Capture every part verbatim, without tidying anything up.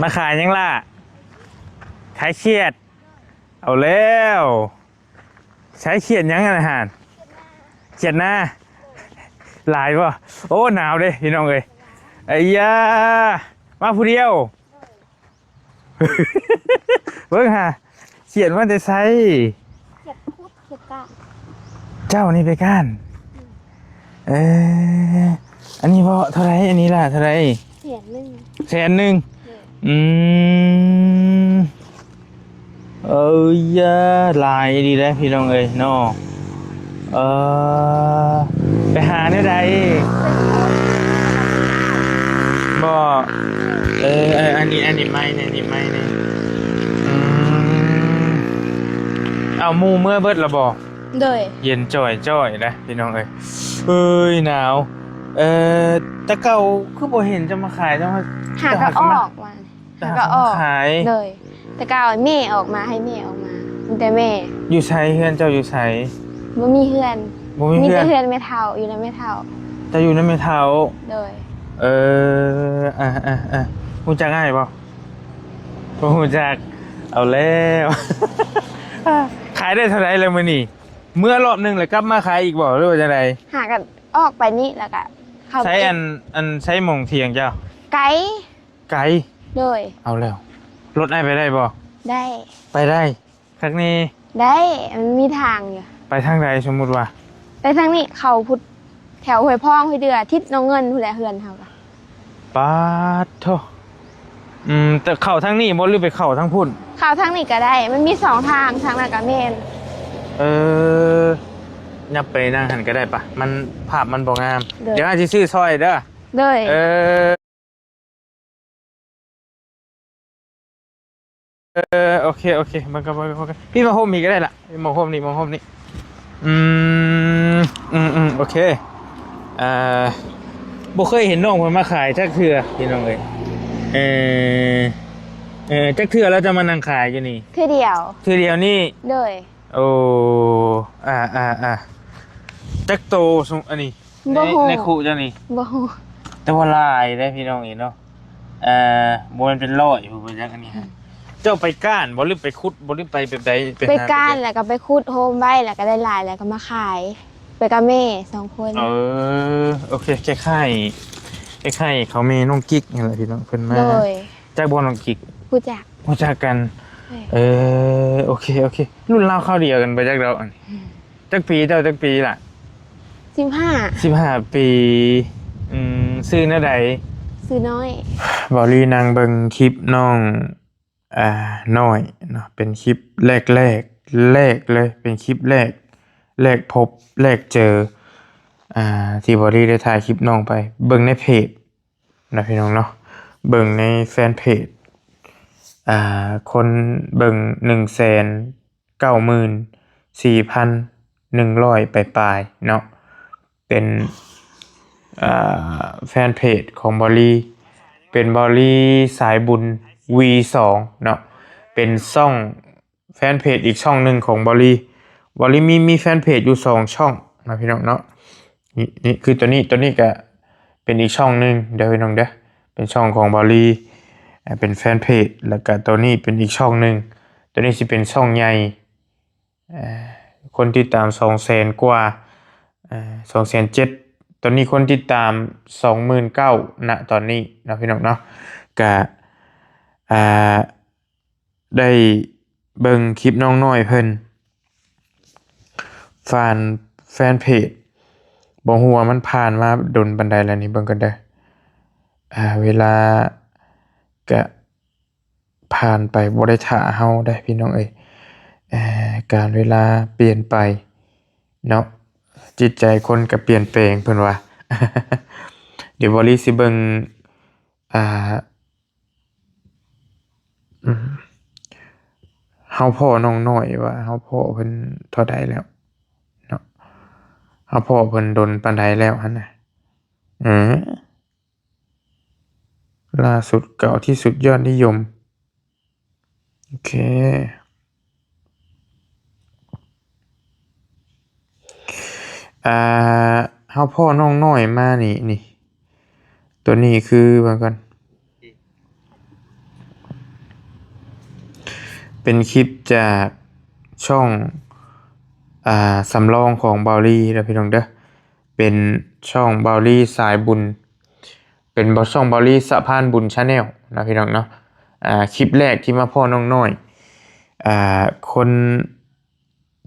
มาขายหยังล่ะ ขายเขียด เอาแล้ว ใช้เขียดหยังอะอาหาร เขียดนา หลายบ่ โอ้ หนาวเด้พี่น้องเอ้ย ไอ้ยา มาผู้เดียว เบิ่งหา เขียดมาแต่ไส เขียดคุดเขียดกะ เจ้านี่ไปก้าน เออ อันนี้บ่เท่าไหร่ อันนี้ล่ะเท่าไหร่ แสนหนึ่ง แสนหนึ่ง อืม เอ้ย หลายดีเด้พี่น้องเอ้ยเนาะ เออ ไปหาแนวใด บ่ เออ เออ อันนี้ อันนี้ไม่เนี่ย อันนี้ไม่เนี่ย อืม เอาหมู่เมือเบิดละบ่ โดย เย็นจ่อยๆนะพี่น้องเอ้ย เอ้ย หนาว เอ่อ แต่เก่าคือบ่เห็นจะมาขาย แต่ว่า หากะออกมา แต่ หากะออก หากะมาขาย โดย แต่เก่าแม่ออกมา ให้แม่ออกมา มีแต่แม่ อยู่ไส เฮือนเจ้าอยู่ไส บ่มีเฮือน บ่มีเฮือน มีแต่เฮือนแม่เฒ่า อยู่นำแม่เฒ่า เจ้าอยู่นำแม่เฒ่า โดย เออ อ่ะ อ่ะ อ่ะ ฮู้จักอ้ายบ่ บ่ฮู้จัก เอาแล้ว ขายได้เท่าใดแล้วมื้อนี้ เมือรอบหนึ่งแล้วกลับมาขายอีกบ่ หรือว่าจั่งใด หากะออกไปนี่แล้วกะเข้าไป ใช้อัน อันใช้หม่องเถียงเจ้า ไกล ไกล โดย เอาแล้ว รถอ้ายไปได้บ่ ได้ ไปได้ คักนี้ ได้ มันมีทางอยู่ ไปทางใดสมมุติว่า ไปทางนี้ เข้าพุทธ แถวห้วยพอง ห้วยเดือ ทิศหนองเงินพู้นแหละ เฮือนเฮากะ ปาดโธ่ อืม แต่เข้าทางนี้บ่ หรือไปเข้าทางพุ้น เข้าทางนี้กะได้ มันมีสองทาง ทางนั้นกะแม่น เออ ยับไปนั่งหั่นกะได้ปะ มัน ภาพมันบ่งาม โดย เดี๋ยวอ้ายสิซื้อซอยเด้อ โดย เออ เออ โอเค โอเค มันก็ มันก็ มันก็ พี่มาโฮมนี่กะได้ล่ะ มาโฮมนี่ มาโฮมนี่ อืม อืม อืม โอเค อ่า บ่เคยเห็นน้องเพิ่นมาขายจักเทื่อ พี่น้องเอ้ย เออ เออ จักเทื่อแล้วเจ้ามานั่งขายอยู่นี่ เทื่อเดียว เทื่อเดียวนี่ โดย โอ้ อ่า อ่า อ่า จักโตซุ อันนี้ บ่ฮู้ ใน ในคุเจ้านี่ บ่ฮู้ แต่ว่าหลายเด้พี่น้องเอ้ยเนาะ เอ่อ บ่แม่นเป็นร้อยพุ้นบ่จักอันนี้ฮะ เจ้าไปก้านบ่ หรือไปขุดบ่ หรือไปแบบใด ไปหา ไปก้าน แบบใด แล้วกะไปขุดโฮมไว้ แล้วกะได้หลาย แล้วกะมาขาย ไปกับแม่สองคน เออ โอเค คล้ายๆ คล้ายๆ เขาแม่น้องกิ๊กนั่นแหละพี่น้อง เพิ่นมา โดย จักบ่น้องกิ๊ก ฮู้จัก ฮู้จักกัน เออ เออ โอเค โอเค รุ่นราวคราวเดียวกันบ่จักดอก อืม จักปี เจ้าจักปีล่ะ สิบห้า สิบห้าปี อืม ชื่อแนวใด ชื่อน้อย บ่าวลีนั่งเบิ่งคลิปน้อง อ่า น้อยเนาะ เป็นคลิปแรกๆ แรกเลย เป็นคลิปแรก แรกพบ แรกเจอ อ่า ที่บ่าวลีได้ถ่ายคลิปน้องไป เบิ่งในเพจนะพี่น้องเนาะ เบิ่งในแฟนเพจ อ่า คนเบิ่ง หนึ่งแสนเก้าหมื่นสี่พันหนึ่งร้อย ปลายๆ เนาะ เป็น อ่า แฟนเพจของบ่าวลี เป็นบ่าวลีสายบุญ วีสอง เนาะ เป็นช่อง แฟนเพจอีกช่องหนึ่งของบ่าวลี บ่าวลีมี มีแฟนเพจอยู่สองช่องนะพี่น้องเนาะ นี่ นี่คือตัวนี้ ตัวนี้กะเป็นอีกช่องหนึ่งเด้อพี่น้องเด้อ เป็นช่องของบ่าวลี อ่า เป็นแฟนเพจ แล้วกะตัวนี้เป็นอีกช่องหนึ่ง ตัวนี้สิเป็นช่องใหญ่ เอ่อ คนติดตามสองแสนกว่า เอ่อ สองแสนเจ็ด ตอนนี้คนติดตามสองหมื่นเก้า ณ ตอนนี้เนาะพี่น้องเนาะ กะ อ่า ได้เบิ่งคลิปน้องน้อยเพิ่น ผ่านแฟนเพจ บ่ฮู้ว่ามันผ่านมาดนปานใดแล้วนี่ เบิ่งกันเด้อ อ่า เวลากะ ผ่านไปบ่ได้ท่าเฮาได้พี่น้องเอ้ย เอ่อ กาลเวลาเปลี่ยนไปเนาะ จิตใจคนก็เปลี่ยนแปลงเพิ่นว่า เดี๋ยวบ่าวลีสิเบิ่ง อ่า อืม เฮาพ้อน้องน้อยว่าเฮาพ้อเพิ่นเท่าใดแล้วเนาะ เฮาพ้อเพิ่นดนปานใดแล้วหั่นน่ะ เออ ล่าสุดเก่าที่สุดยอดนิยม โอเค อ่า เฮาพ้อน้องน้อยมานี่ นี่ ตัวนี้คือ เบิ่งก่อน เป็นคลิปจากช่อง อ่า สำรองของเบาลีนะพี่น้องเด้อ เป็นช่องเบาลีสายบุญ เป็นบอช่องเบาลีสะพานบุญชาแนลนะพี่น้องเนาะ อ่า คลิปแรกที่มาพ้อน้องน้อย อ่า คน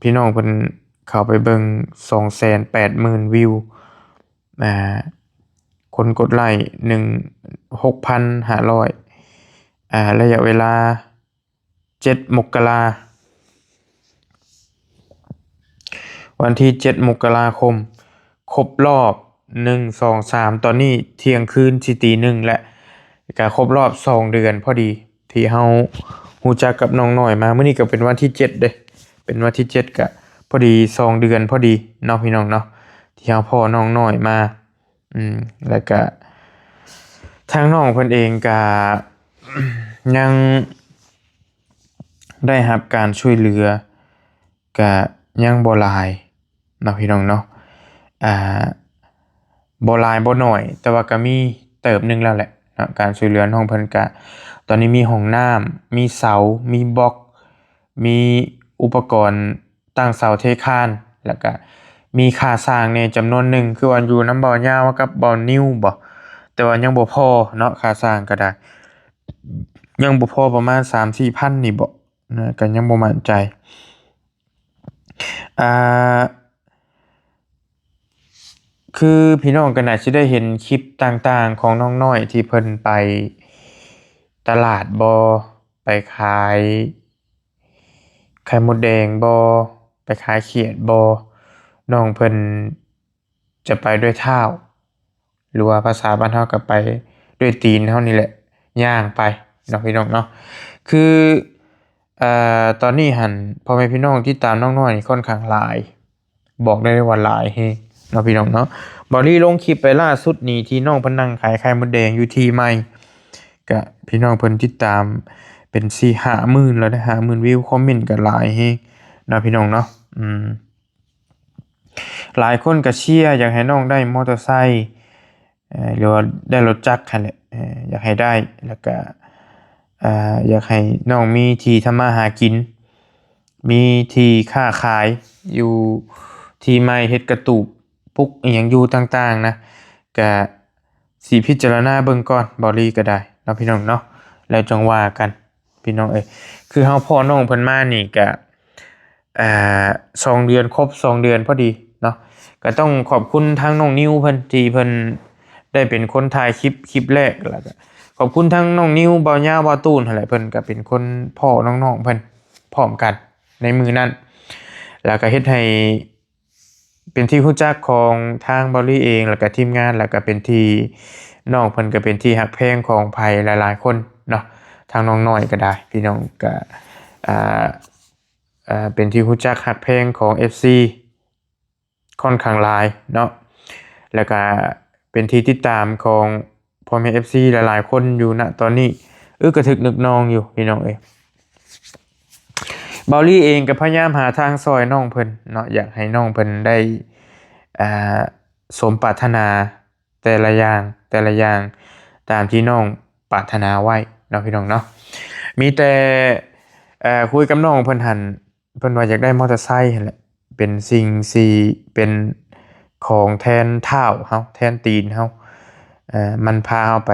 พี่น้องเพิ่นเข้าไปเบิ่งสองแสนแปดหมื่นวิว อ่า คนกดไลค์หนึ่ง หกพันห้าร้อย อ่า ระยะเวลาเจ็ดมกรา วันที่เจ็ดมกราคม ครบรอบหนึ่ง สอง สาม ตอนนี้เที่ยงคืนสิตีหนึ่งแล้ว ก็ครบรอบสองเดือนพอดี ที่เฮารู้จักกับน้องน้อยมา มื้อนี้ก็เป็นวันที่เจ็ดเด้ เป็นวันที่เจ็ด ก็พอดีสองเดือนพอดีเนาะพี่น้องเนาะ ที่เฮาพ้อน้องน้อยมา อืม แล้วก็ทางน้องเพิ่นเองก็ ยังได้รับการช่วยเหลือ ก็ยังบ่หลายเนาะพี่น้องเนาะ อ่า บ่หลายบ่น้อย แต่ว่าก็มีเติบหนึ่งแล้วแหละเนาะ การช่วยเหลือน้องเพิ่นก็ ตอนนี้มีห้องน้ำ มีเสา มีบล็อก มีอุปกรณ์ตั้งเสาเทคาน แล้วก็มีค่าสร้างแหน่จำนวนหนึ่ง คือว่าอยู่นำเบายาวกับเบานิวบ่ แต่ว่ายังบ่พอเนาะ ค่าสร้างก็ได้ ยังบ่พอประมาณสามสี่พันนี่บ่นะ ก็ยังบ่มั่นใจ อ่า คือพี่น้องก็น่าสิได้เห็นคลิปต่างๆของน้องน้อยที่เพิ่นไปตลาดบ่ ไปขายไข่มดแดงบ่ ไปขายเขียดบ่ น้องเพิ่นจะไปด้วยเท้า หรือว่าภาษาบ้านเฮาก็ไปด้วยตีนเฮานี่แหละ ย่างไปเนาะพี่น้องเนาะ คือ เอ่อ ตอนนี้หั่นพ่อแม่พี่น้องติดตามน้องน้อยนี่ค่อนข้างหลาย บอกได้เลยว่าหลายแฮงเนาะพี่น้องเนาะ เบาลีลงคลิปไปล่าสุดนี่ที่น้องเพิ่นนั่งขายไข่มดแดงอยู่ที่ใหม่ ก็พี่น้องเพิ่นติดตามเป็นสี่ห้าหมื่นแล้วเด้ ห้าหมื่นวิว คอมเมนต์ก็หลายแฮงเนาะพี่น้องเนาะ อืม หลายคนก็เชียร์อยากให้น้องได้มอเตอร์ไซค์ เอ่อ หรือว่าได้รถจักรหั้นแหละ เอ่อ อยากให้ได้ แล้วก็ เอ่อ อยากให้น้องมีที่ทำมาหากิน มีที่ค้าขาย อยู่ที่ใหม่ เฮ็ดกระตูบ ปลูกอิหยังอยู่ต่างๆนะ ก็สิพิจารณาเบิ่งก่อน เบาลีก็ได้เนาะพี่น้องเนาะ แล้วจั่งว่ากัน พี่น้องเอ้ย คือเฮาพ้อน้องเพิ่นมานี่ก็ อ่า สองเดือน ครบสองเดือนพอดีเนาะ ก็ต้องขอบคุณทางน้องนิวเพิ่นที่เพิ่นได้เป็นคนถ่ายคลิป คลิปแรก แล้วก็ขอบคุณทางน้องนิว เบายาว เบาตูนหั้นแหละ เพิ่นก็เป็นคนพ้อน้องๆเพิ่นพร้อมกันในมื้อนั้น แล้วก็เฮ็ดให้เป็นที่รู้จักของทางเบาลีเอง แล้วก็ทีมงาน แล้วก็เป็นที่ น้องเพิ่นก็เป็นที่ฮักแพงของไผหลายๆคนเนาะ ทางน้องน้อยก็ได้ พี่น้องก็ อ่า อ่า เป็นที่รู้จักฮักแพงของเอฟซีค่อนข้างหลายเนาะ แล้วก็เป็นที่ติดตามของพ่อแม่เอฟซีหลายๆคนอยู่ ณ ตอนนี้ อึกกระทึกนึกนองอยู่พี่น้องเอ้ย เบาลีเองก็พยายามหาทางซอยน้องเพิ่นเนาะ อยากให้น้องเพิ่นได้ อ่า สมปรารถนาแต่ละอย่าง แต่ละอย่าง ตามที่น้องปรารถนาไว้เนาะพี่น้องเนาะ มีแต่ เอ่อ คุยกับน้องเพิ่นหั้น เพิ่นว่าอยากได้มอเตอร์ไซค์หั้นแหละ เป็นสิ่งที่เป็นของแทนเท้าเฮา แทนตีนเฮา เอ่อ มันพาเฮาไป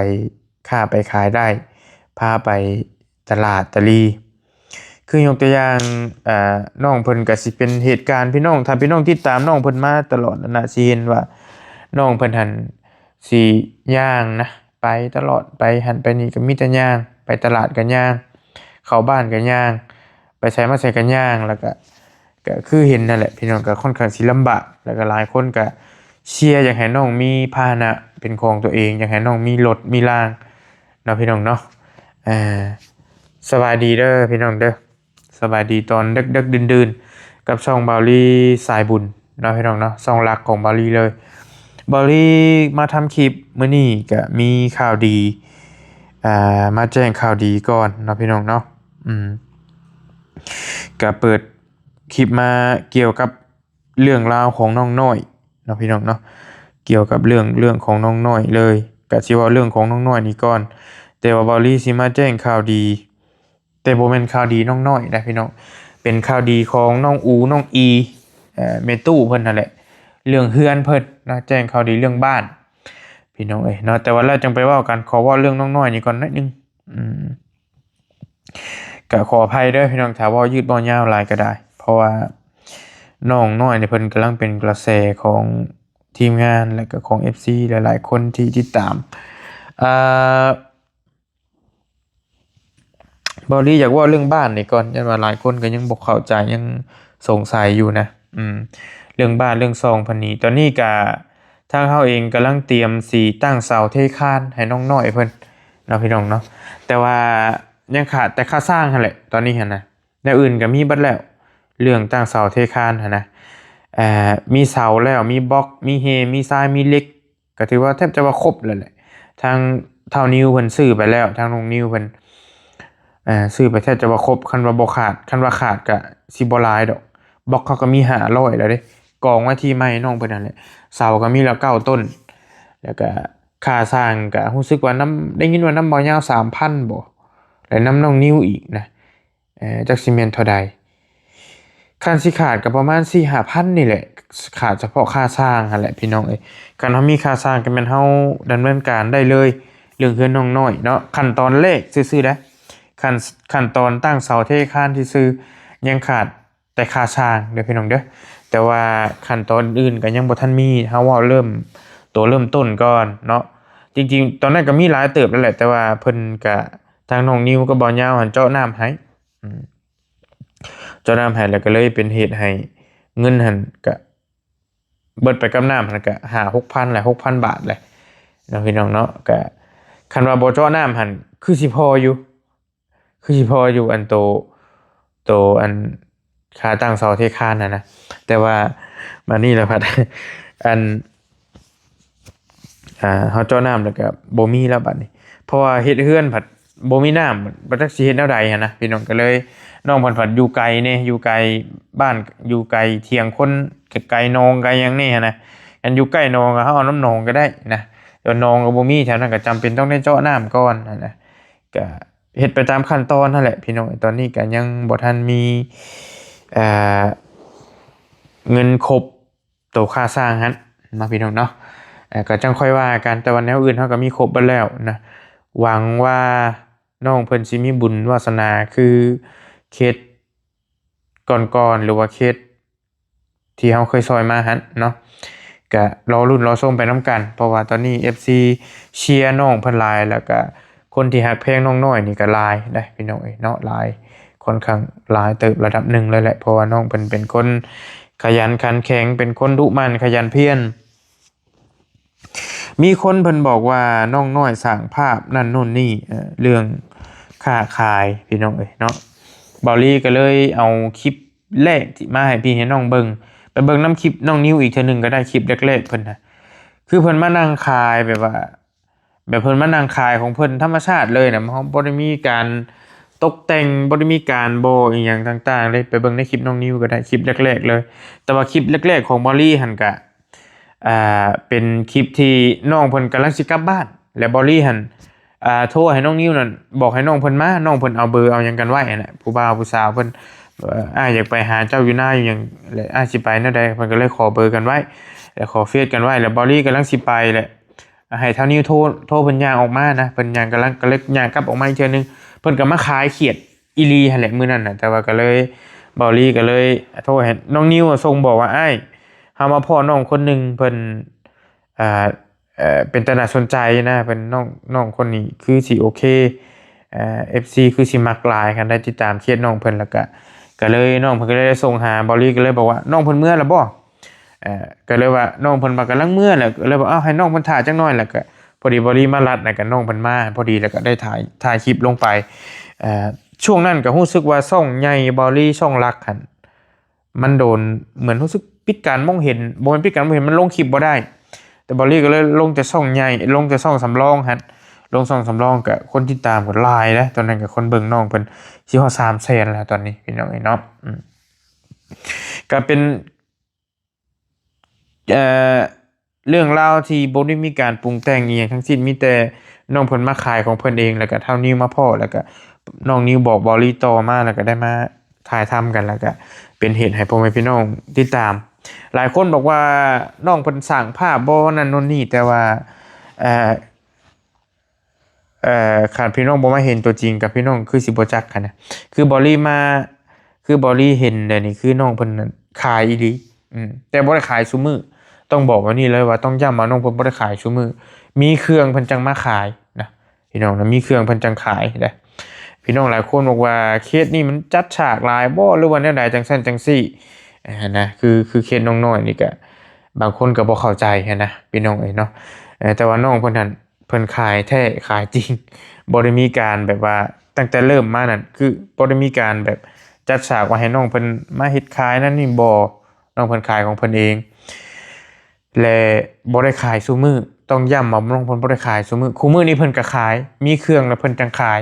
ค้าไปขายได้ พาไปตลาดตะลี คือยกตัวอย่าง เอ่อ น้องเพิ่นก็สิเป็นเหตุการณ์ พี่น้อง ถ้าพี่น้องติดตามน้องเพิ่นมาตลอดนั่นน่ะ สิเห็นว่าน้องเพิ่นหั้นสิย่างนะ ไปตลอด ไปหั้นไปนี่ก็มีแต่ย่าง ไปตลาดก็ย่าง เข้าบ้านก็ย่าง ไปไสมาไสก็ย่าง แล้วก็ ก็คือเห็นนั่นแหละ พี่น้อง ก็ค่อนข้างสิลำบาก แล้วก็หลายคนก็เชียร์อยากให้น้องมีพาหนะเป็นของตัวเอง อยากให้น้องมีรถมีรางเนาะพี่น้องเนาะ อ่า สบายดีเด้อพี่น้องเด้อ สบายดีตอนดึกๆดื่นๆ กับช่องเบาลีสายบุญเนาะพี่น้องเนาะ ช่องหลักของเบาลีเลย เบาลีมาทำคลิปมื้อนี้ก็มีข่าวดี อ่า มาแจ้งข่าวดีก่อนเนาะพี่น้องเนาะ อืม ก็เปิดคลิปมาเกี่ยวกับเรื่องราวของน้องน้อยเนาะพี่น้องเนาะ เกี่ยวกับเรื่อง เรื่องของน้องน้อยเลย ก็สิเว้าเรื่องของน้องน้อยนี่ก่อน แต่ว่าเบาลีสิมาแจ้งข่าวดี แต่บ่แม่นข่าวดีน้องน้อยนะพี่น้อง เป็นข่าวดีของน้องอูน้องอี เอ่อ แม่ตู้เพิ่นนั่นแหละ เรื่องเฮือนเพิ่นนะ แจ้งข่าวดีเรื่องบ้าน พี่น้องเอ้ยเนาะ แต่ว่าแล้วจังไปเว้ากัน ขอเว้าเรื่องน้องน้อยนี่ก่อนนิดนึง อืม ก็ขออภัยเด้อพี่น้อง ถ้าเว้ายืดเว้ายาวหลายก็ได้ เพราะว่าน้องน้อยนี่เพิ่นกำลังเป็นกระแสของทีมงาน และก็ของ เอฟซี หลายๆคนที่ติดตาม อ่า เบาหลีอยากเว้าเรื่องบ้านนี่ก่อน ย้านว่าหลายคนก็ยังบ่เข้าใจ ยังสงสัยอยู่นะ อืม เรื่องบ้านเรื่องซองเพิ่นนี่ ตอนนี้ก็ทางเฮาเองกำลังเตรียมสิตั้งเสาเทคานให้น้องน้อยเพิ่นเนาะพี่น้องเนาะ แต่ว่ายังขาดแต่ค่าสร้างหั่นแหละ ตอนนี้หั่นนะ แนวอื่นก็มีเบิดแล้ว เรื่องตั้งเสาเทคานหั่นนะ เอ่อ มีเสาแล้ว มีบล็อก มีเฮ มีทราย มีเหล็ก ก็ถือว่าแทบจะว่าครบแล้วแหละ ทางเฒ่านิวเพิ่นซื้อไปแล้ว ทางน้องนิวเพิ่น เอ่อ ซื้อไปแทบจะว่าครบ คันว่าบ่ขาด คันว่าขาดก็สิบ่หลายดอก บล็อกเขาก็มีห้าร้อยแล้วเด้ กองไว้ที่ไม้น้องเพิ่นนั่นแหละ เสาก็มีแล้วเก้าต้น แล้วก็ค่าสร้างก็รู้สึกว่านำ ได้ยินว่านำบ่าวยาวสามพันบ่ และนำน้องนิวอีกนะ เอ่อ จักสิแม่นเท่าใด คันสิขาดก็ประมาณสี่ห้าพันนี่แหละ ขาดเฉพาะค่าสร้างหั่นแหละพี่น้องเอ้ย คันเฮามีค่าสร้างก็แม่นเฮาดำเนินการได้เลย เรื่องเฮือนน้องน้อยเนาะ ขั้นตอนแรกซื่อๆนะ ขั้น ขั้นตอนตั้งเสาเทคานซื่อๆ ยังขาดแต่ค่าสร้างเด้อพี่น้องเด้อ แต่ว่าขั้นตอนอื่นก็ยังบ่ทันมี เฮาเว้าเริ่ม ตัวเริ่มต้นก่อนเนาะ จริงๆ ตอนนั้นก็มีหลายเติบแล้วแหละ แต่ว่าเพิ่นก็ ทางน้องนิวกับบ่าวยาวหั่นเจาะน้ำให้ อืม เจาะน้ำให้แล้วก็เลยเป็นเหตุให้เงินหั่นก็เบิดไปกับน้ำหั่นก็ห้าหกพันแหละ หกพันบาทแหละเนาะพี่น้องเนาะ ก็คันว่าบ่เจาะน้ำหั่นคือสิพออยู่ คือสิพออยู่ อันโต โตอันค่าตั้งเสาเทคานหั่นนะ แต่ว่าบัดนี้ล่ะพัด อัน อ่า เฮาเจาะน้ำแล้วก็บ่มีแล้วบัดนี้ เพราะว่าเฮ็ดเฮือนพัดบ่มีน้ำ บ่จักสิเฮ็ดแนวใดหั่นนะพี่น้อง ก็เลย น้องเพิ่นพัดอยู่ไกลแหน่ อยู่ไกลบ้าน อยู่ไกลเถียงคน ไกลหนองไกลหยังแหน่หั่นนะ อันอยู่ใกล้หนองก็เฮาเอาน้ำหนองก็ได้นะ แต่ว่าหนองก็บ่มีแถวนั้น ก็จำเป็นต้องได้เจาะน้ำก่อนหั่นนะ ก็เฮ็ดไปตามขั้นตอนหั่นแหละพี่น้อง ตอนนี้ก็ยังบ่ทันมี เอ่อ เงินครบ โตค่าสร้างหั่นเนาะพี่น้องเนาะ เอ่อ ก็จั่งค่อยว่ากัน แต่ว่าแนวอื่นเฮาก็มีครบเบิดแล้วนะ หวังว่าน้องเพิ่นสิมีบุญวาสนาคือเคสก่อนๆ หรือว่าเคสที่เฮาเคยซ่อยมาหั่นเนาะ ก็รอลุ้นรอชมไปนำกัน เพราะว่าตอนนี้ เอฟซี เชียร์น้องเพิ่นหลาย แล้วก็คนที่ฮักแพงน้องน้อยนี่ก็หลายเด้พี่น้องเอ้ยเนาะ หลาย ค่อนข้างหลายเติบระดับหนึ่งเลยแหละ เพราะว่าน้องเพิ่นเป็นคนขยันขันแข็ง เป็นคนดุหมั่นขยันเพียร มีคนเพิ่นบอกว่าน้องน้อยสร้างภาพนั่นนู่นนี่ เอ่อ เรื่องค้าขายพี่น้องเอ้ยเนาะ เบาหลีก็เลยเอาคลิปแรกที่มาให้พี่ให้น้องเบิ่ง ไปเบิ่งนำคลิปน้องนิวอีกเทื่อหนึ่งก็ได้ คลิปแรกๆเพิ่นนะ คือเพิ่นมานั่งขายแบบว่า แบบเพิ่นมานั่งขายของเพิ่นธรรมชาติเลยนะ เฮาบ่ได้มีการตกแต่ง บ่ได้มีการบ่อีหยังต่างๆเลย ไปเบิ่งในคลิปน้องนิวก็ได้ คลิปแรกๆเลย แต่ว่าคลิปแรกๆของเบาหลีหั่นก็ อ่า เป็นคลิปที่น้องเพิ่นกำลังสิกลับบ้าน และเบาหลีหั่น อ่า โทรให้น้องนิวนั่น บอกให้น้องเพิ่นมา น้องเพิ่นเอาเบอร์เอาหยังกันไว้หั่นแหละ ผู้บ่าวผู้สาวเพิ่น เอ่อ อ้ายอยากไปหาเจ้าอยู่นาอยู่หยัง และอ้ายสิไปแนวใด เพิ่นก็เลยขอเบอร์กันไว้ และขอเฟซกันไว้ แล้วเบาหลีกำลังสิไปแหละ ให้เฒ่านิวโทร โทรเพิ่นย่างออกมานะ เพิ่นย่างกำลัง ก็เลยย่างกลับออกมาอีกเทื่อนึง เพิ่นก็มาขายเขียดอีหลีหั่นแหละมื้อนั้นน่ะ แต่ว่าก็เลย เบาหลีก็เลยโทรให้น้องนิวอะ ส่งบอกว่า อ้าย เฮามาพ้อน้องคนหนึ่ง เพิ่น อ่า เอ่อ เป็นตาน่าสนใจนะ เพิ่น น้อง น้องคนนี้คือสิโอเค เอ่อ เอฟซี คือสิมักหลาย คันได้ติดตามเคสน้องเพิ่น แล้วก็ ก็เลย น้องเพิ่นก็เลยส่งหา เบาหลีก็เลยบอกว่า น้องเพิ่นเมือแล้วบ่ เอ่อ ก็เลยว่าน้องเพิ่นว่ากำลังเมือแหละ ก็เลยว่า เอ้า ให้น้องเพิ่นถ่าจักหน่อย แล้วก็พอดีเบาหลีมาลัด แล้วก็น้องเพิ่นมาพอดี แล้วก็ได้ถ่าย ถ่ายคลิปลงไป เอ่อ ช่วงนั้นก็รู้สึกว่าช่องใหญ่ เบาหลีช่องหลักหั่น มันโดน เหมือนรู้สึกปิดการมองเห็น บ่แม่นปิดการมองเห็น มันลงคลิปบ่ได้ แต่เบาหลีก็เลยลงแต่ช่องใหญ่ ลงแต่ช่องสำรองหั่น ลงช่องสำรองก็คนติดตามก็หลายนะ ตอนนั้นก็คนเบิ่งน้องเพิ่นสิฮอดสามแสนแล้วตอนนี้พี่น้องเอ้ยเนาะ อืม ก็เป็น เอ่อ เรื่องราวที่บ่ได้มีการปรุงแต่งอีหยังทั้งสิ้น มีแต่น้องเพิ่นมาขายของเพิ่นเอง แล้วก็เฒ่านิวมาพ้อ แล้วก็ น้องนิวบอกบอลลี่ต่อมา แล้วก็ได้มาถ่ายทำกัน แล้วก็เป็นเหตุให้พ่อแม่พี่น้องติดตาม หลายคนบอกว่าน้องเพิ่นสร้างภาพบ่นั่นโน่นนี่ แต่ว่า เอ่อ เอ่อ คันพี่น้องบ่มาเห็นตัวจริงกับพี่น้องคือสิบ่จักหั้นนะ คือบอลลี่มา คือบอลลี่เห็นเดี๋ยวนี้คือน้องเพิ่นนั่นขายอีหลี อืม แต่บ่ได้ขายซุมื้อ ต้องบอกว่านี่เลยว่าต้องย้ำว่าน้องเพิ่นบ่ได้ขายซุมื้อ มีเครื่องเพิ่นจังมาขายนะ พี่น้องนะ มีเครื่องเพิ่นจังขายเด้อ พี่น้องหลายคนบอกว่าเคสนี่มันจัดฉากหลายบ่ หรือว่าแนวใดจังซั่นจังซี่ อ่า นะ คือ คือเคสน้องน้อยนี่ก็ บางคนก็บ่เข้าใจหั้นนะ พี่น้องเอ้ยเนาะ เอ่อ แต่ว่าน้องเพิ่นนั่น เพิ่นขายแท้ขายจริง บ่ได้มีการแบบว่า ตั้งแต่เริ่มมานั่น คือบ่ได้มีการแบบจัดฉากว่าให้น้องเพิ่นมาเฮ็ดขายนั่นนี่ บ่ น้องเพิ่นขายของเพิ่นเอง และบ่ได้ขายซุมื้อ ต้องย้ำว่าน้องเพิ่นบ่ได้ขายซุมื้อ คู่มื้อนี้เพิ่นก็ขาย มีเครื่องแล้วเพิ่นจังขาย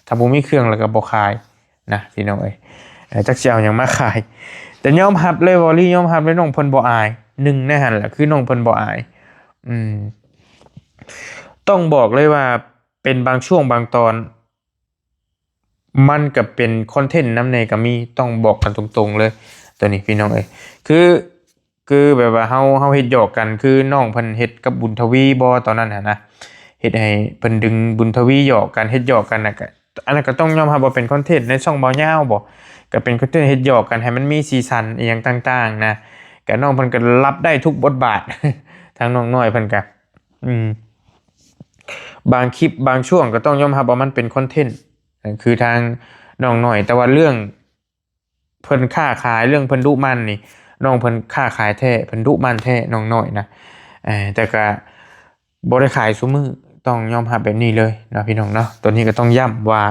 ถ้าบ่มีเครื่องแล้วก็บ่ขายนะ พี่น้องเอ้ย เอ่อ จักสิเอาหยังมาขาย แต่ยอมรับเลย บอลลี่ยอมรับเลย น้องเพิ่นบ่อาย หนึ่งในหั้นแหละ คือน้องเพิ่นบ่อาย อืม ต้องบอกเลยว่าเป็นบางช่วงบางตอน มันก็เป็นคอนเทนต์นำแหน่ก็มี ต้องบอกกันตรงๆเลย ตัวนี้พี่น้องเอ้ย คือ คือแบบว่าเฮา เฮาเฮ็ดหยอกกัน คือน้องเพิ่นเฮ็ดกับบุญทวีบ่ตอนนั้นหั้นนะ เฮ็ดให้เพิ่นดึงบุญทวีหยอกกัน เฮ็ดหยอกกันน่ะ ก็ อันนั้นก็ต้องยอมรับว่าเป็นคอนเทนต์ในช่องบ่าวยาวบ่ ก็เป็นคอนเทนต์เฮ็ดหยอกกันให้มันมีสีสันอีหยังต่างๆนะ ก็น้องเพิ่นก็รับได้ทุกบทบาท ทางน้องน้อยเพิ่นก็ อืม บางคลิปบางช่วงก็ต้องยอมรับว่ามันเป็นคอนเทนต์ คือทางน้องน้อย แต่ว่าเรื่องเพิ่นค้าขาย เรื่องเพิ่นดุมั่นนี่ น้องเพิ่นค้าขายแท้ เพิ่นดุมั่นแท้ น้องน้อยนะ เอ่อ แต่ก็บ่ได้ขายซุมื้อ ต้องยอมรับแบบนี้เลยเนาะพี่น้องเนาะ ตัวนี้ก็ต้องย้ำว่า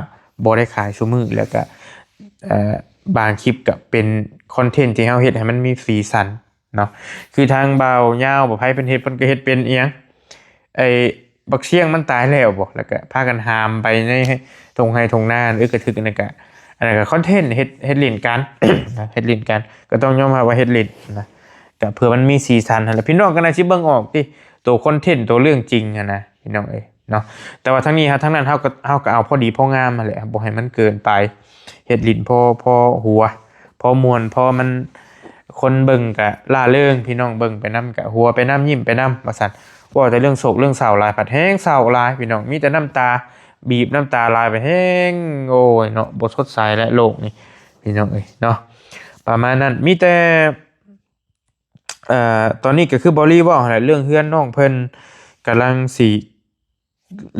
บ่ได้ขายซุมื้อ แล้วก็ เอ่อ บางคลิปก็เป็นคอนเทนต์ที่เฮาเฮ็ดให้มันมีสีสันเนาะ คือทางบ่าวยาว บ่าวไพเพิ่นเฮ็ด เพิ่นก็เฮ็ดเป็นอีหยัง ไอ้บักเสี้ยงมันตายแล้วบ่ แล้วก็พากันหามไปในท่งไฮ่ท่งนา อึกกระทึก อันนั้นก็ อันนั้นก็คอนเทนต์ เฮ็ด เฮ็ดเล่นกัน เฮ็ดเล่นกัน ก็ต้องยอมรับว่าเฮ็ดเล่นนะ ก็เพื่อมันมีสีสันหั้นแหละ พี่น้องก็น่าสิเบิ่งออกติ ตัวคอนเทนต์ ตัวเรื่องจริงหั้นนะ พี่น้องเอ้ยเนาะ แต่ว่าทั้งนี้ฮะ ทั้งนั้นเฮาก็ เฮาก็เอาพอดีพองามหั้นแหละ บ่ให้มันเกินไป เฮ็ดเล่นพอ พอหัว พอม่วน พอมัน คนเบิ่งก็ร่าเริง พี่น้องเบิ่งไปนำก็หัวไปนำ ยิ้มไปนำ ว่าซั่น เว้าแต่เรื่องโศกเรื่องเศร้าหลาย ผัดแฮงเศร้าหลาย พี่น้อง มีแต่น้ำตา บีบน้ำตาหลาย ผัดแฮง โอ้ยเนาะ บ่สดใสแล้วโลกนี่ พี่น้องเอ้ยเนาะ ประมาณนั้น มีแต่ เอ่อ ตอนนี้ก็คือบอลลี่เว้าหั้นแหละ เรื่องเฮือนน้องเพิ่นกำลังสิ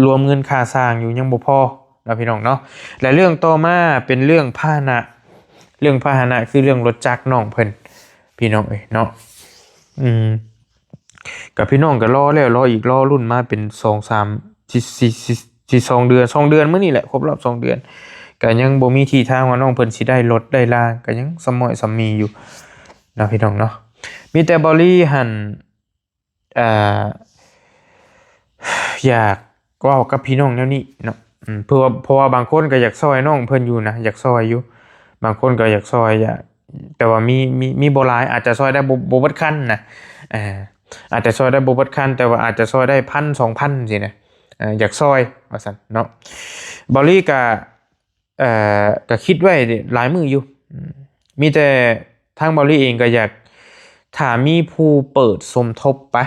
รวมเงินค่าสร้างอยู่ ยังบ่พอเนาะพี่น้องเนาะ และเรื่องต่อมาเป็นเรื่องพาหนะ เรื่องพาหนะคือเรื่องรถจักรน้องเพิ่น พี่น้องเอ้ยเนาะ อืม กับพี่น้องก็รอแล้วรออีก รอลุ้นมาเป็นสองสาม สิ สิ สิ สิสองเดือน สองเดือนมื้อนี้แหละ ครบรอบสองเดือน ก็ยังบ่มีทีท่าว่าน้องเพิ่นสิได้รถได้ลา ก็ยังสะม้อยสะมีอยู่เนาะพี่น้องเนาะ มีแต่บอลลี่หั่น เอ่อ อยากเว้ากับพี่น้องแนวนี้เนาะ อืม เพื่อ เพราะว่าบางคนก็อยากซอยน้องเพิ่นอยู่นะ อยากซอยอยู่ บางคนก็อยากซอย อยาก แต่ว่ามี มี มีบ่หลาย อาจจะซอยได้บ่ บ่เบิดคันนะ เอ่อ อาจจะซอยได้บ่เบิดคัน แต่ว่าอาจจะซอยได้พัน สองพัน ซี้นะ เอ่อ อยากซอย ว่าซั่นเนาะ บอลลี่ก็ เอ่อ ก็คิดไว้หลายมื้ออยู่ อืม มีแต่ทางบอลลี่เองก็อยาก ถ้ามีผู้เปิดสมทบไป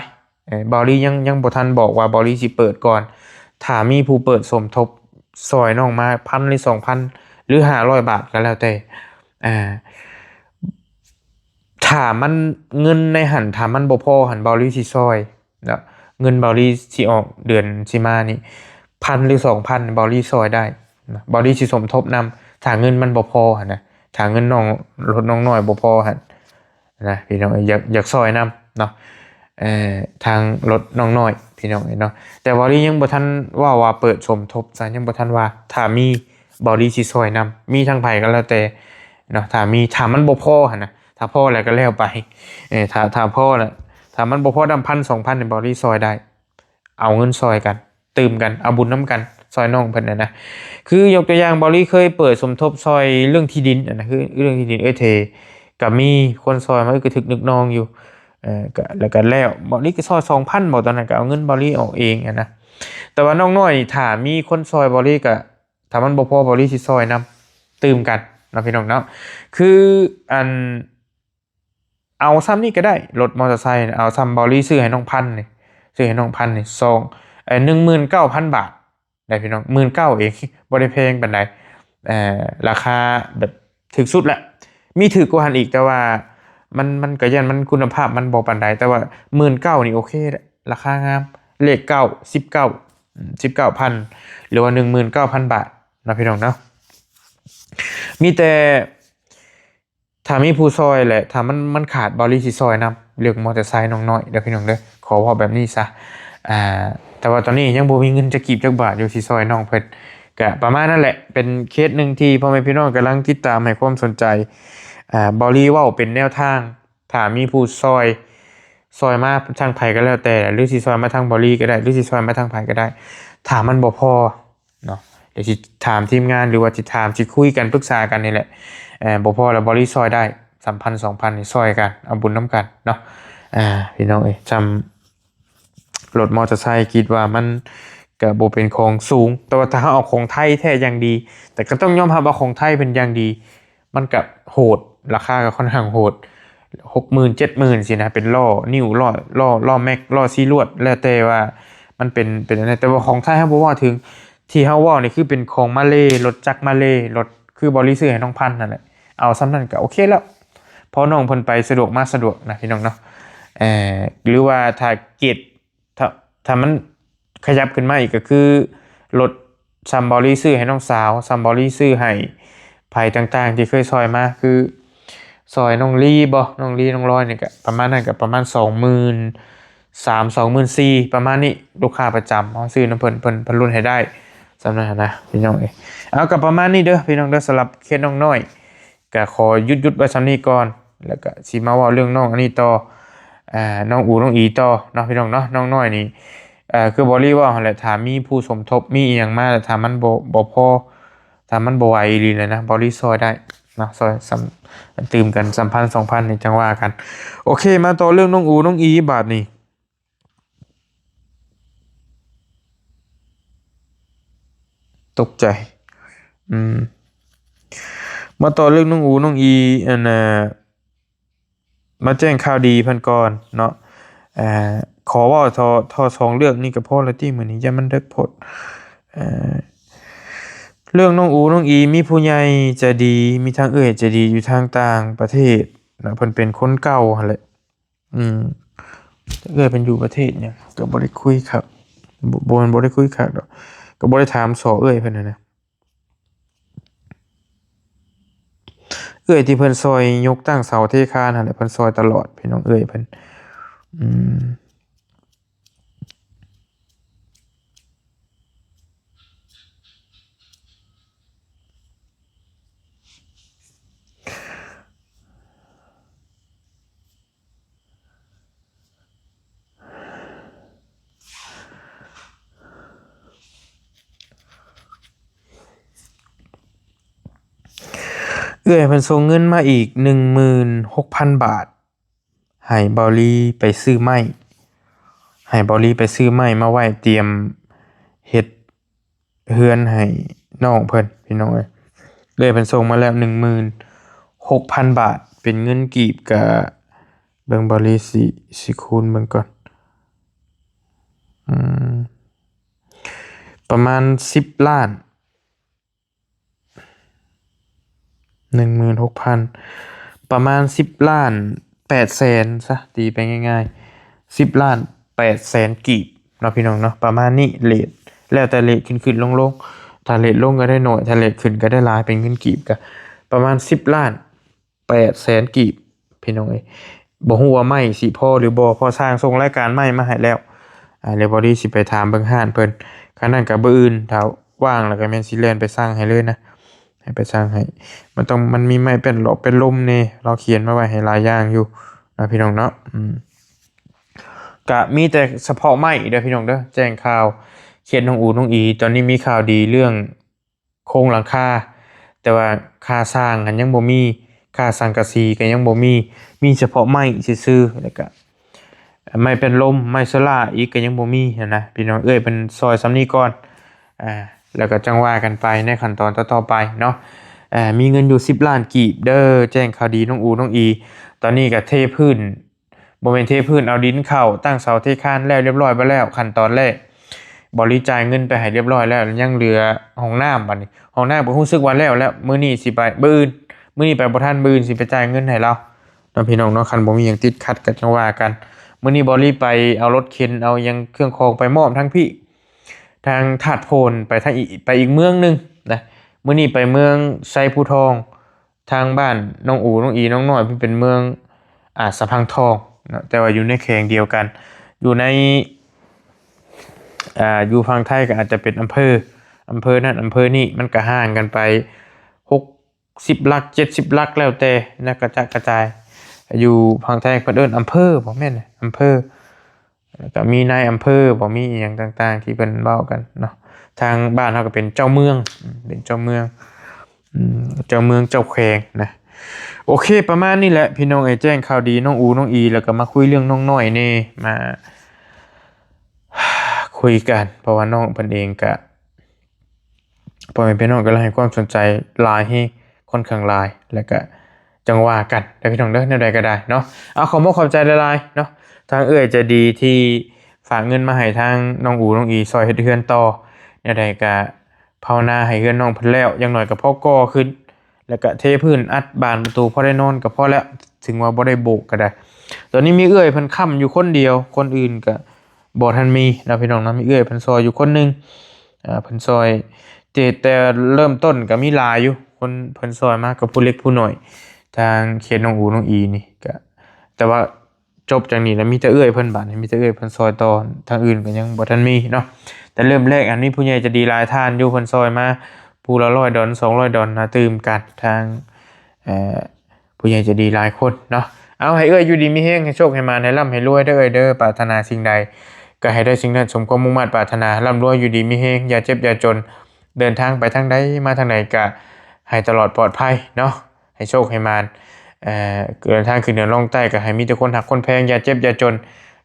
เอ่อ บอลลี่ยัง ยังบ่ทันบอกว่าบอลลี่สิเปิดก่อน ถ้ามีผู้เปิดสมทบซอยน้องมา พัน หรือ สองพัน หรือ ห้าร้อย บาทก็แล้วแต่ อ่า ถ้ามัน เงินในหั่น ถ้ามันบ่พอหั่น บอลลี่สิซอยเนาะ เงินบอลลี่สิออกเดือนสิมานี่ พัน หรือ สองพัน บอลลี่ซอยได้นะ บอลลี่สิสมทบนำ ถ้าเงินมันบ่พอหั่นนะ ถ้าเงินน้อง รถน้องน้อยบ่พอหั่นนะ พี่น้อง อยาก อยากซอยนำเนาะ เอ่อ ทางรถน้องน้อย พี่น้องเนาะ แต่บอลลี่ยังบ่ทันว่า ว่าเปิดสมทบซะ ยังบ่ทันว่า ถ้ามีบอลลี่สิซอยนำ มีทางไผก็แล้วแต่เนาะ ถ้ามี ถ้ามันบ่พอหั่นนะ ถ้าพอแล้วก็แล้วไป เออ ถ้า ถ้าพอแล้ว ถ้ามันบ่พอนำ พัน สองพัน นี่บอลลี่ซอยได้ เอาเงินซอยกัน ตื่มกัน เอาบุญนำกัน ซอยน้องเพิ่นน่ะนะ คือยกตัวอย่าง บอลลี่เคยเปิดสมทบซอยเรื่องที่ดินน่ะนะ คือเรื่องที่ดินเอ้ยเท ก็มีคนซอยมาอึกกระทึกนึกนองอยู่ เอ่อ ก็ แล้วก็แล้ว บอลลี่ก็ซอย สองพัน บ่ ตอนนั้นก็เอาเงินบอลลี่ออกเองอะนะ แต่ว่าน้องน้อยนี่ ถ้ามีคนซอยบอลลี่ก็ ถ้ามันบ่พอ บ่าวลีสิซอยนำ ตื่มกันเนาะพี่น้องเนาะ คืออัน เอาซ่ำนี้ก็ได้ รถมอเตอร์ไซค์น่ะ เอาซ่ำบ่าวลีซื้อให้น้องพันธุ์นี่ ซื้อให้น้องพันธุ์นี่ สอง เอ่อ หนึ่งหมื่นเก้าพันบาท ได้พี่น้อง หมื่นเก้าเอง บ่ได้แพงปานใด เอ่อ ราคาแบบถูกสุดละ มีถูกกว่าหั้นอีก แต่ว่ามัน มันก็ย่านมันคุณภาพมันบ่ปานใด แต่ว่าหมื่นเก้านี่โอเคละ ราคางาม เลขเก้า สิบเก้า อืม สิบเก้าพัน หรือว่าหนึ่งหมื่นเก้าพันบาทเนาะพี่น้องเนาะ มีแต่ ถ้ามีผู้ซอยแหละ ถ้ามัน มันขาด บ่าวลีสิซอยนำ เรื่องมอเตอร์ไซค์น้องน้อยเด้อพี่น้องเด้อ ขอเว้าแบบนี้ซะ อ่า แต่ว่าตอนนี้ยังบ่มีเงินจักกีบจักบาทอยู่ สิซอยน้องเพิ่น ก็ประมาณนั้นแหละ เป็นเคสหนึ่งที่พ่อแม่พี่น้องกำลังติดตามให้ความสนใจ อ่า บ่าวลีเว้าเป็นแนวทาง ถ้ามีผู้ซอย ซอยมาทางไผก็แล้วแต่ หรือสิซอยมาทางบ่าวลีก็ได้ หรือสิซอยมาทางไผก็ได้ ถ้ามันบ่พอเนาะ เดี๋ยวสิถามทีมงาน หรือว่าสิถาม สิคุยกัน ปรึกษากันนี่แหละ เอ่อ บ่พอแล้ว บ่าวลีซอยได้ สามพัน สองพัน นี่ซอยกัน เอาบุญนำกันเนาะ อ่า พี่น้องเอ้ย ซ่ำรถมอเตอร์ไซค์ คิดว่ามันก็บ่เป็นของสูง แต่ว่าถ้าเฮาเอาของไทยแท้อย่างดี แต่ก็ต้องยอมรับว่าของไทยเป็นอย่างดี มันก็โหด ราคาก็ค่อนข้างโหด หกหมื่น เจ็ดหมื่น สินะ เป็นล้อ new ล้อ ล้อ ล้อแม็ก ล้อซีลวด แล้วแต่ว่ามันเป็น เป็นอันนั้น แต่ว่าของไทยเฮาบ่เว้าถึง ที่เฮาเว้านี่คือเป็นของมาเลย์ รถจักรมาเลย์ รถคือบ่าวลีซื้อให้น้องพันธุ์นั่นแหละ เอาซ่ำนั้นก็โอเคแล้ว เพราะน้องเพิ่นไปสะดวกมาสะดวกนะพี่น้องเนาะ เอ่อ หรือว่าถ้าเกรด ถ้า ถ้ามันขยับขึ้นมาอีกก็คือ รถซ่ำบ่าวลีซื้อให้น้องสาว ซ่ำบ่าวลีซื้อให้ไผต่างๆ ที่เคยซอยมา คือ ซอยน้องลีบ่ น้องลี น้องลอยนี่ก็ประมาณนั้น ก็ประมาณ สองหมื่นสาม สองหมื่นสี่ ประมาณนี้ ลูกค้าประจำ เฮาซื้อนำเพิ่น เพิ่น เพิ่นลดให้ได้ ซ่ำนั้นหั้นนะพี่น้องเอ้ย เอา ก็ประมาณนี้เด้อพี่น้องเด้อ สำหรับเคสน้องน้อย ก็ขอหยุด หยุดไว้ซ่ำนี้ก่อน แล้วก็สิมาเว้าเรื่องน้องอันนี้ต่อ อ่า น้องอูน้องอีต่อเนาะพี่น้องเนาะ น้องน้อยนี่ เอ่อ คือบ่าวลีเว้าหั่นแหละ ถ้ามีผู้สมทบ มีอีหยังมา แล้วถ้ามันบ่ บ่พอ ถ้ามันบ่ไหวอีหลีแล้วนะ บ่าวลีซอยได้เนาะ ซอยซ่ำ ตื่มกัน สามพัน สองพัน นี่จั่งว่ากัน โอเค มาต่อเรื่องน้องอูน้องอีบาดนี้ ตกใจ อืม มาต่อเรื่องน้องอูน้องอี อันน่ะ มาแจ้งข่าวดีเพิ่นก่อนเนาะ เอ่อ ขอเว้าทอ ทอสองเรื่องนี่ก็พอละติ มื้อนี้ย่านมันเดิกโพด เอ่อ เรื่องน้องอูน้องอี มีผู้ใหญ่ใจดี มีทางเอื้อยใจดีอยู่ทางต่างประเทศนะ เพิ่นเป็นคนเก่าหั่นแหละ อืม เอื้อยเพิ่นอยู่ประเทศหยัง ก็บ่ได้คุยคัก บ่ บ่ บ่ได้คุยคักดอก ก็บ่ได้ถามสอเอื้อยเพิ่นหั้นนะ เอื้อยที่เพิ่นซอยยกตั้งเสาเทคานหั่นแหละ เพิ่นซอยตลอดพี่น้อง เอื้อยเพิ่น อืม เอื้อยเพิ่นส่งเงินมาอีก หนึ่งหมื่นหกพันบาท ให้บ่าวลีไปซื้อไม้ ให้บ่าวลีไปซื้อไม้มาไว้เตรียมเฮ็ดเฮือนให้น้องเพิ่น พี่น้องเอ้ย เอื้อยเพิ่นส่งมาแล้ว หนึ่งหมื่นหกพันบาท เป็นเงินกีบก็ เบิ่ง บ่าวลีสิ สิคูณเบิ่งก่อน อืม ประมาณ สิบล้าน หนึ่งหมื่นหกพัน ประมาณ สิบล้านแปดแสน ซะ ตีไปง่ายๆ สิบล้านแปดแสนกีบเนาะพี่น้องเนาะ ประมาณนี้ เรท แล้วแต่เรทขึ้นๆ ลงๆ ถ้าเรทลงก็ได้น้อย ถ้าเรทขึ้นก็ได้หลาย เป็นเงินกีบก็ประมาณ สิบล้านแปดแสนกีบ พี่น้องเอ้ย บ่ฮู้ว่าไม้สิพอหรือบ่ เพราะช่างส่งรายการไม้มาให้แล้ว อ่า แล้วบ่าวลีสิไปถามเบิ่งร้านเพิ่น คันนั้นก็มื้ออื่น ถ้าว่างแล้วก็แม่นสิแล่นไปสั่งให้เลยนะ ให้ไปสั่งให้ มันต้อง มันมีไม้เป็นหลอกเป็นลมแหน่ ลาวเขียนมาไว้ให้หลายอย่างอยู่นะพี่น้องเนาะ อืม ก็มีแต่เฉพาะไม้เด้อพี่น้องเด้อ แจ้งข่าว เขตน้องอูน้องอี ตอนนี้มีข่าวดีเรื่องโครงหลังคา แต่ว่าค่าสร้างหั้นยังบ่มี ค่าสังกะสีก็ยังบ่มี มีเฉพาะไม้ซื่อๆ แล้วก็ไม้เป็นลม ไม้โซล่าอีกก็ยังบ่มีหั้นนะ พี่น้องเอ้ย เพิ่นซอยซ่ำนี้ก่อน อ่า แล้วก็จั่งว่ากันไปในขั้นตอนต่อๆไปเนาะ เอ่อ มีเงินอยู่สิบล้านกีบเด้อ แจ้งข่าวดีน้องอูน้องอี ตอนนี้ก็เทพื้น บ่แม่นเทพื้น เอาดินเข้า ตั้งเสาเทคานแล้วเรียบร้อยไปแล้ว ขั้นตอนแรก บริจ่ายเงินไปให้เรียบร้อยแล้ว ยังเหลือห้องน้ำบัดนี้ ห้องน้ำก็รู้สึกว่าแล้วแล้ว มื้อนี้สิไป มื้ออื่น มื้อนี้ไปบ่ทัน มื้ออื่นสิไปจ่ายเงินให้ลาวเนาะพี่น้องเนาะ คันบ่มีหยังติดขัดก็จั่งว่ากัน มื้อนี้บริไปเอารถเข็น เอาหยังเครื่องของไปมอบทั้งพี่ ทางธาตุโพน ไปทางอีก ไปอีกเมืองหนึ่งนะ มื้อนี้ไปเมืองไซภูทอง ทางบ้านน้องอูน้องอีน้องน้อย เพิ่นเป็นเมือง อ่า สะพังทองเนาะ แต่ว่าอยู่ในแขวงเดียวกัน อยู่ใน อ่า อยู่ฝั่งไทยก็อาจจะเป็นอำเภอ อำเภอนั่นอำเภอนี่ มันก็ห่างกันไปหกสิบหลัก เจ็ดสิบหลัก แล้วแต่นะ กระจัดกระจาย อยู่ฝั่งไทยเพิ่นเอิ้นอำเภอบ่แม่น อำเภอ แล้วก็มีนายอำเภอบ่ มีอีหยังต่างๆ ที่เพิ่นเว้ากันเนาะ ทางบ้านเฮาก็เป็นเจ้าเมือง เป็นเจ้าเมือง อืม เจ้าเมืองเจ้าแขวงนะ โอเค ประมาณนี้แหละพี่น้องเอ้ย แจ้งข่าวดีน้องอูน้องอี แล้วก็มาคุยเรื่องน้องน้อยแน่ มา คุยกัน เพราะว่าน้องเพิ่นเองก็ พ่อแม่พี่น้องก็เลยให้ความสนใจหลายแฮง ค่อนข้างหลาย แล้วก็จั่งว่ากันเด้อพี่น้องเด้อ แนวใดก็ได้เนาะ เอา ขอบอกขอบใจหลายๆเนาะ ทางเอื้อยใจดีที่ฝากเงินมาให้ทางน้องอูน้องอี ซอยเฮ็ดเฮือนต่อ แนวใดก็ภาวนาให้เฮือนน้องเพิ่นแล้ว อย่างน้อยก็พอก่อขึ้น แล้วก็เทพื้นอัดบานประตู พอได้นอนก็พอแล้ว ถึงว่าบ่ได้โบกก็ได้ ตอนนี้มีเอื้อยเพิ่นค้ำอยู่คนเดียว คนอื่นก็บ่ทันมีเนาะพี่น้องเนาะ มีเอื้อยเพิ่นซอยอยู่คนหนึ่ง อ่า เพิ่นซอย แต่ แต่เริ่มต้นก็มีหลายอยู่ คนเพิ่นซอยมากับผู้เล็กผู้น้อย ทางเขตน้องอูน้องอีนี่ก็ แต่ว่าจบจากนี้แล้วมีแต่เอื้อยเพิ่นบาดนี้ มีแต่เอื้อยเพิ่นซอยต่อ ทางอื่นก็ยังบ่ทันมีเนาะ แต่เริ่มแรกอันนี้ผู้ใหญ่ใจดีหลายท่านอยู่ เพิ่นซอยมาผู้ละร้อยดอล สองร้อยดอลนะ ตื่มกัน ทาง เอ่อ ผู้ใหญ่ใจดีหลายคนเนาะ เอา ให้เอื้อยอยู่ดีมีแฮง ให้โชคให้หมาน ให้ร่ำให้รวยเด้อเอื้อยเด้อ ปรารถนาสิ่งใดก็ให้ได้สิ่งนั้นสมความมุ่งมาดปรารถนา ร่ำรวยอยู่ดีมีแฮง อย่าเจ็บอย่าจน เดินทางไปทางใดมาทางใดก็ให้ตลอดปลอดภัยเนาะ ให้โชคให้หมาน เอ่อ เดินทางขึ้นเหนือลงใต้ก็ให้มีแต่คนฮักคนแพง อย่าเจ็บอย่าจน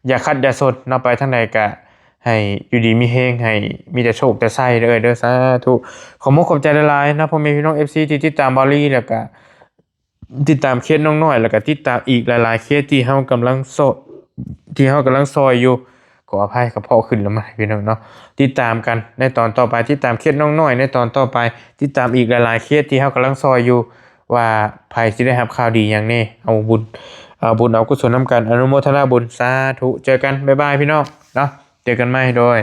อย่าคัดอย่าสนเนาะ ไปทางใดก็ให้อยู่ดีมีแฮง ให้มีแต่โชคแต่ไส้เด้อเอื้อยเด้อ สาธุ ขอบอกขอบใจหลายๆนะพ่อแม่พี่น้อง เอฟซี ที่ติดตามบ่าวลี แล้วก็ติดตามเคสน้องน้อย แล้วก็ติดตามอีกหลายๆเคสที่เฮากำลังซอย ที่เฮากำลังซอยอยู่ ขออภัยครับ เพราะขึ้นแล้วมาพี่น้องเนาะ ติดตามกันในตอนต่อไป ติดตามเคสน้องน้อยในตอนต่อไป ติดตามอีกหลายๆเคสที่เฮากำลังซอยอยู่ ว่าไผสิได้รับข่าวดีหยังแน่ เอาบุญ เอาบุญเอากุศลนำกัน อนุโมทนาบุญ สาธุ เจอกัน บ๊ายบายพี่น้องเนาะ เจอกันใหม่โดย